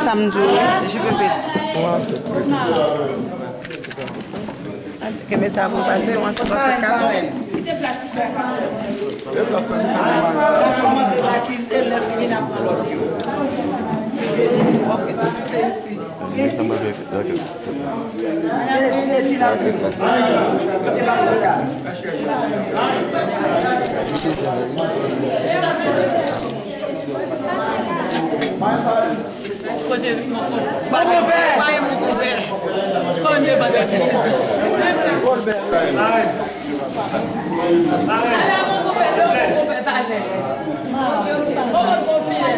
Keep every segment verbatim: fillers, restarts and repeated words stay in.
Sa m di w, J P P. Kenbe sa pou pase, yon sèt katrevennkat. Kote mon konpè? Kote mon konpè? Kote mon konpè? Ala mon konpè, ala mon konpè, talè. Oh, mon fiyè.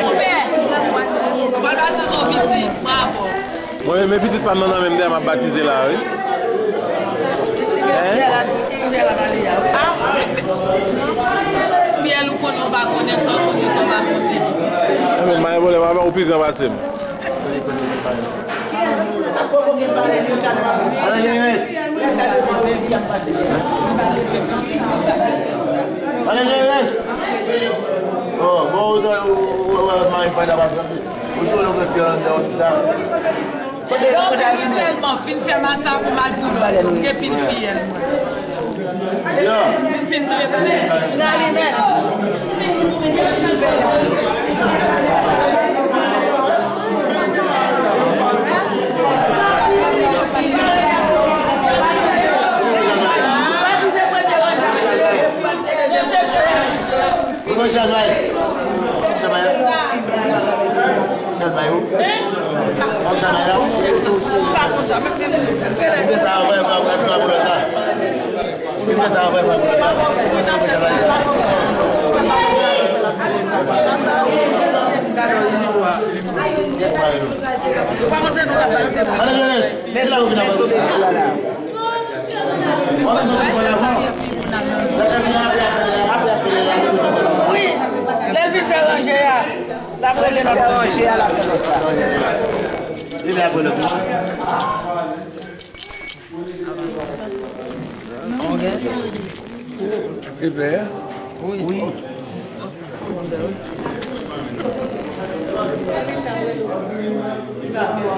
Super! Ou pral batize yon pitit, bravo. Mwen menm, e pitit pa m nan, nan menm dèyè m ap batize la, wi. Hein? Ah, fiyèl ou konnen, ou pa konnen, sa w konnen, sa w pa konnen. Mwen menm, pa gen pwoblèm, ou pi gran pase m. Allez, Jerez! Oh, bon, ou, ou, ou, ou, ou, mari pa ta pase. Ou jwe nan fè anndan opital. Kote, kote Alimè? Sèlman, fin fè masak ou mal pou lòt. Gen pil fiyèl, mwen. Yo. Fin, fin touye pale. Alimè. Ou konn chanmay? Chanmay la? Chanmay ou? Ou chanmay la? Ou fè sa avè, avè, avè, avè, avè. Ou fè sa avè, avè, avè, avè. Gade yon istwa. Ou pa konn se nou k ap batize. Allez, Jeunesse, se la ou vin avè. Wi, lè l fin fè ranje a, l ap rele lòt. Fè ranje a, l ap fè lòt la. Li lè apre lòt la. Eklè. Wi.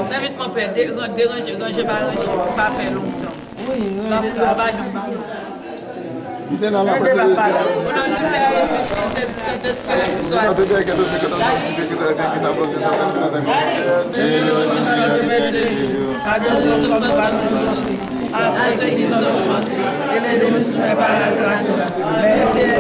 Sèvitman pè, de-, ran-, deranje, ranje pa ranje, pa fè lontan. Wi, wi, desann. Li te nan la. Mande pa pale. O non di Pè e Fis e Sentespri, swa. Pardonne nos offenses, pardonne nos offenses. Aswè ki nan ofans. E leve nou sou men pa la gras. Mèsi, Seyè.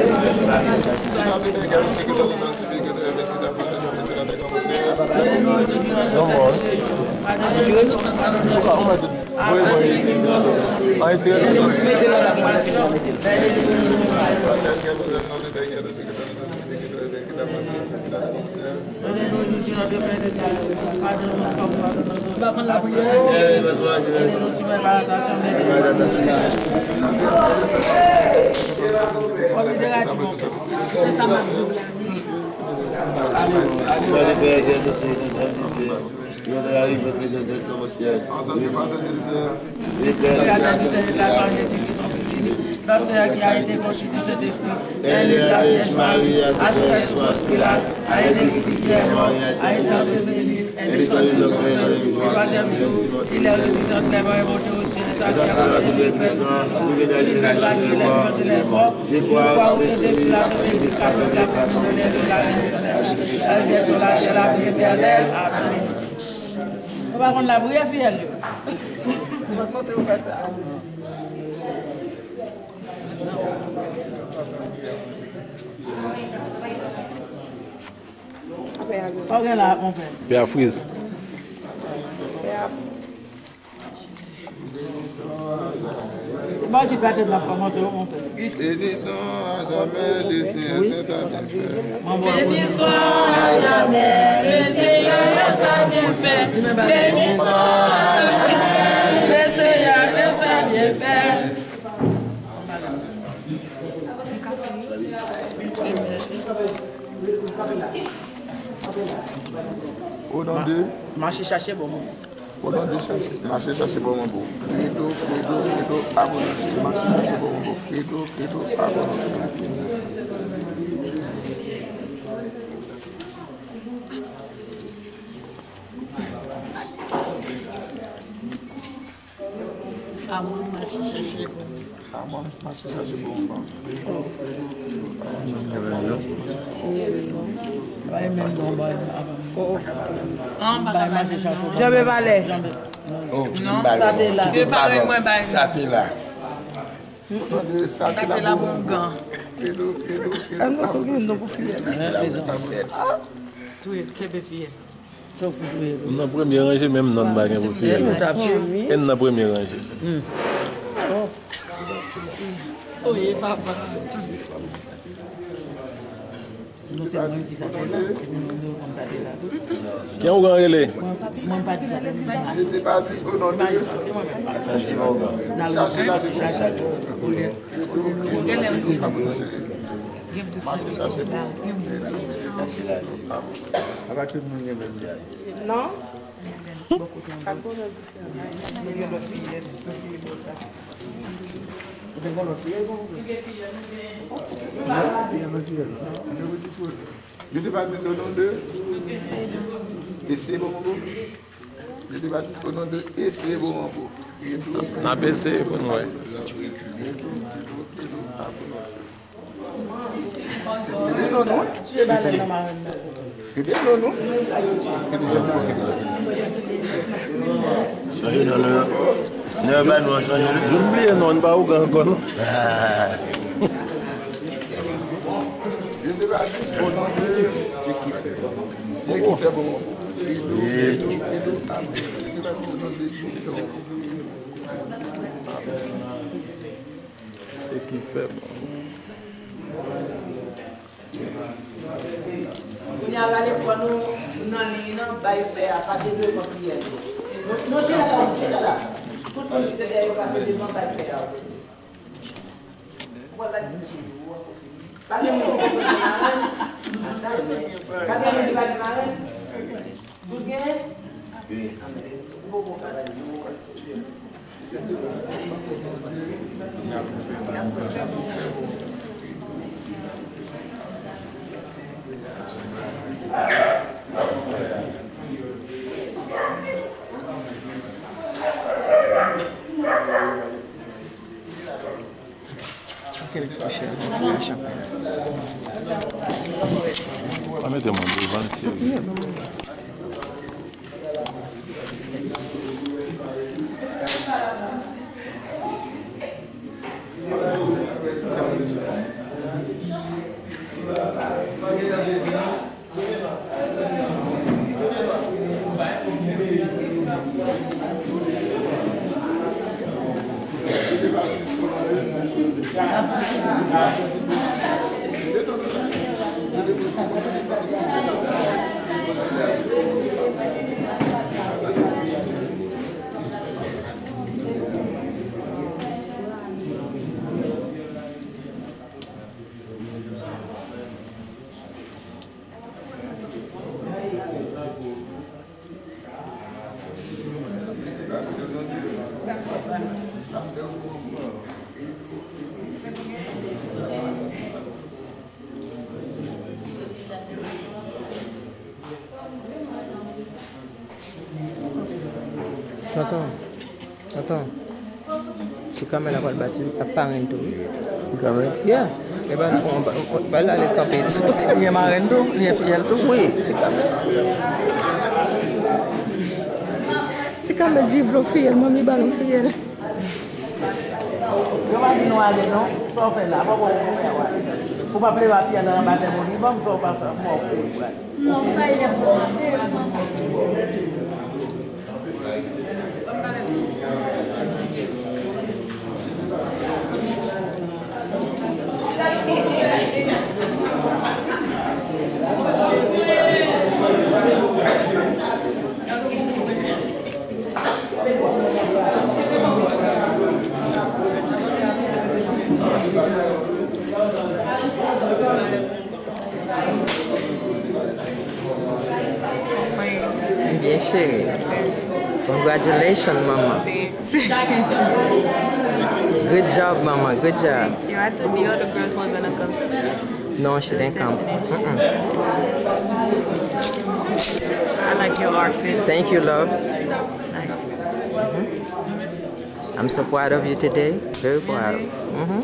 Notre Seigneur qui a été conçu du Saint-Esprit, est la Vierge Marie, a souffert sous Ponce Pilate, a été crucifié, est mort, a été enseveli, est descendu aux enfers, troisième jour, il est ressuscité entre les morts et monté aux cieux, est assis à la droite de Dieu Père Tout-Puissant, il viendra juger les vivants et les morts. Je crois au Saint-Esprit, la Sainte Église catholique, la communion des saints, la Sainte Vierge Marie, la vie éternelle. Amen. Ou pa konn lapriyè, fiyèl yo. Ou pa konn lapriyè, fiyèl yo. Pè a friz. Bénissons à jamais le Seigneur, c'est ta bienfait. Bénissons à jamais le Seigneur et sa bienfait. Bénissons à jamais le Seigneur et sa bienfait. Mache chache bon manbo. Pwodon de chache, mache chache bon manbo. Kredo, kredo, kredo, abonasyon. Mache chache bon manbo. Kredo, kredo, abonasyon. Amon mache chache pou mwen. Amon mache chache pou mwen. Janbe valè. Non, sa te la. Sa te la. Sa te la pou mwen. Sa te la pou fiyèl. Touye, kenbe fiyèl. M nan premye ranje, menm non m pa gen pou fiyèl. E m nan premye ranje. Oye, papa. Kiyès ou gen rele? Non. Yo te batize o non de Eseye bon manbo. Yo te batize o non de Eseye bon manbo. N ap eseye pou n wè. Ebyen non, non. Ebyen non, non. Chanje non, non. Non, ba nou an chanje non. Vin bliye non, n pa ougan ankò non. Dye ki fè bon. Dye ki fè bon. Kounye a, rale kò nou nan liy nan, bay pè a, pase devan priyè yo. Nou, nou chita la, nou chita la. Tout moun ki te dèyè yo, pase devan, bay pè a. Ou pral ba li pye sou yo, ou ankò fini. Pa gen moun ki pa gen marenn. Pa gen moun ki pa gen marenn. Tout genyen? Ou poko ka ba li, ou poko ka. Ok, mete yon chè, mete yon chè. Pa mete mwen devan l, cheri. Tonton, tonton, ti kanmè la pral bati, ap parenn tou, wi. Ti kanmè? Yeah. E pa, on, on, on, ba l ale kanpe, li soti. Li gen marenn tou, li gen fiyèl tou. Wi, ti kanmè. Ti kanmè di vle fiyèl, manmi ba l fiyèl. Yo pa di nou ale non, sa w fè la, pa bon pou fè w ale. Ou pa pleve a fiyèl nan anba tè moun, li ban m sa w pa fè, mò pou ou pral. Byen Chérie, congratulations, maman. Thanks. Good job, maman. Good job. Thank you. I thought the other girls were gonna come too. No, she didn't come. Mm-mm. I like your outfit. Thank you, love. It's nice. I'm so proud of you today. Very proud. Mm-hmm.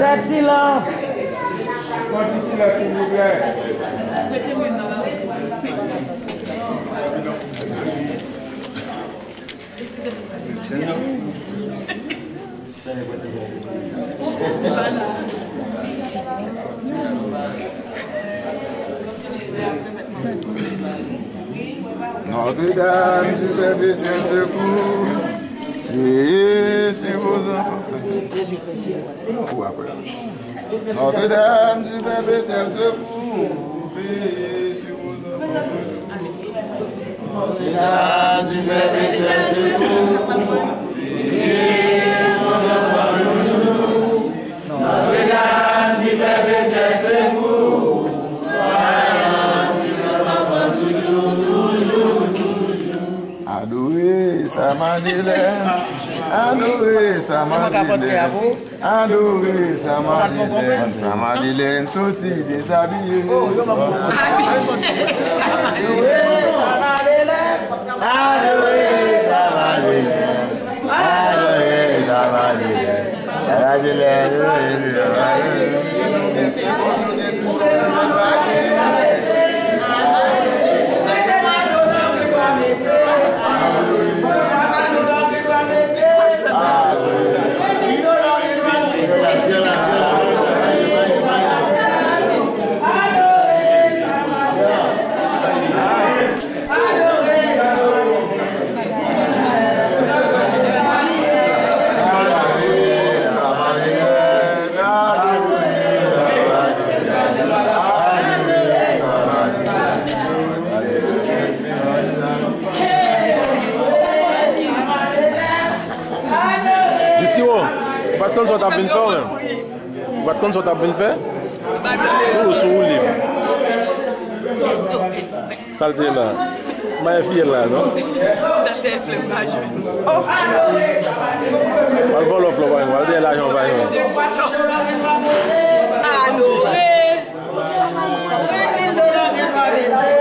Zèt silans. Pran ti silans, silvouplè. Notre-Dame du Perpétuel Secours, veillez sur vos enfants. Ou apre. Notre-Dame du Perpétuel Secours, veillez sur vos enfants. Notre-Dame du Perpétuel Secours, veillez sur vos enfants toujours. Notre-Dame du Perpétuel Secours, soyez sur vos enfants toujours, toujours, toujours. Adorez Sainte Madeleine, adorez Sainte Madeleine. Adorez Sainte Madeleine, Sainte Madeleine soti dezabiye. Adorez Sainte Madeleine, adorez Sainte Madeleine, Sainte Madeleine. Jisiwo, ou pa t konn sa w t ap vin fè, ou menm? Ou pa t konn sa w t ap vin fè? Ou sou woulib. Sa l te la. M pa fiyèl la, non? Al vòlò flò pa yon, al dèyè lajan pa yon. Adore. Huit mille dola gen dwa mete.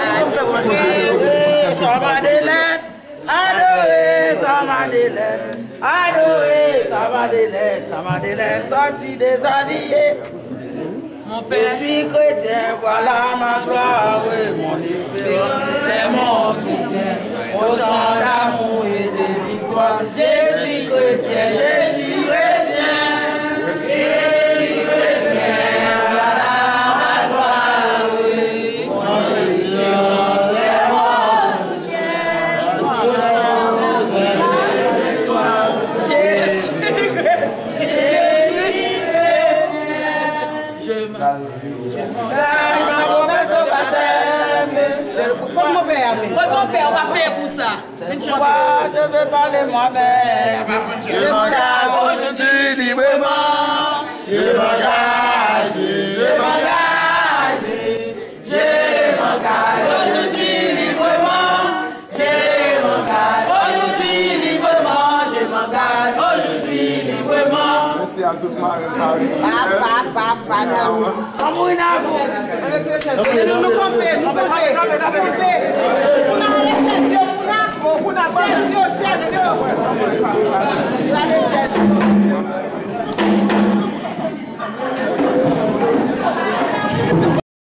Adore. Sa pa de lèt. Adorez Sainte Madeleine, adorez Sainte Madeleine, Sainte Madeleine sòti dezabiye. Mon père. Je suis chrétien, voilà ma gloire, mon espérance, c'est mon soutien. Au chant d'amour et de victoire, je suis chrétien, je suis chrétien. Je suis chrétien, voilà ma gloire, mon espérance, c'est mon Kot mon pè, ou pa peye pou sa. Vin chante. Moi, je veux parler moi-même. Je m'engage aujourd'hui librement. Je m'engage, je m'engage, je m'engage aujourd'hui librement. Je m'engage aujourd'hui librement. Je m'engage aujourd'hui librement. Mèsi a tout marèn mari. Pa, pa, pa, pa, pa, pa. Anmwey, n a avè w. Nou, nou kanpe, nou kanpe, nou kanpe. Pou n ale chèz yo, pou n a, pou n a chèz yo, chèz yo.